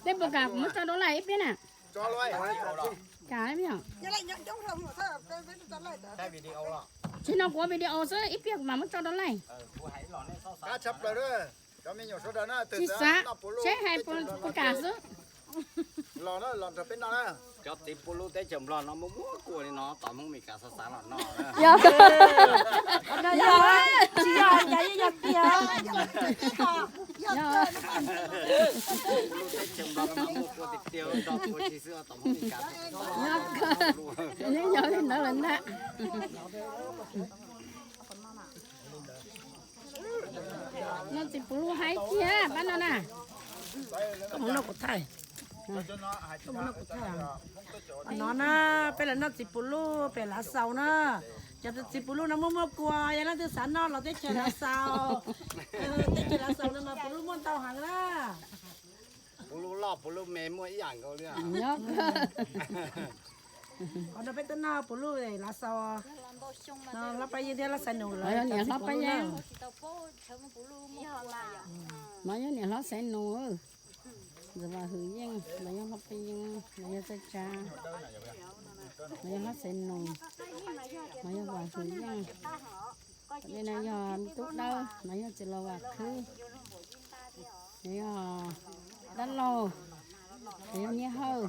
Tej puas kam kuv muab tso rau laij ib pliag na? Kam ib pliag. Tsis no kuv ua video xwb, ib pliag kuv mam muab tso rau laij. Tsis xav, seb hais puas kam xwb. Cov txiv puv lub teb chaws Nplog no muaj muaj kua li no, tom Hmoob Meskas xav xav los noj. Tsis yog, yog tiag. Teb chaws Nplog no muaj kua tiag tiag, nrog kua tsis xwb, tom Hmoob Meskas. Yog li ntawd lawm ntag. Noj txiv puv lub haib tiag pab no na. Koj mus noj kuv thaij. Koj mus noj kuv thaij. No na, peb los noj txiv puv lub pem Lav Xaus na. Cov txiv puv lub no muaj muaj kua, yog leej twg xav noj los teb chaws Lav Xaus. Teb chaws Lav Xaus no mas puv lub muaj ntau heev na. Puv lub loj puv lub me muaj ib yam nkaus li. Qhov no peb twb noj puv lub Lav Xaus. Hlob Paj Yeej thiab Hlob Xaiv Nus lawv yog niam Hlob Paj Yeej. No yog niam Hlob Xaiv Nus, Ntxawm Vam Hwm Yeej, no yog Hlob Paj Yeej, no yog Txawj Tsa, no yog Hlob Xaiv Nus, no yog Vam Hwm Yeej. Li no yog me tub Dawb, no yog txiv laus Vam Khwb, no yog dab laug, no yog Nyiaj Hawj.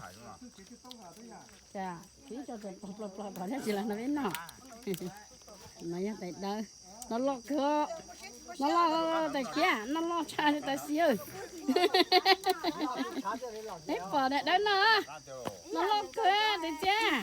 Cas ib co tseem pog plog plog tod thiab tsis los nrog peb noj. No yog tais Dawb, no loj kawg, no loj tais Kiab, no loj tshaj li tais Xis. Peb pom daim Dawb no, no loj kawg tais Txiab.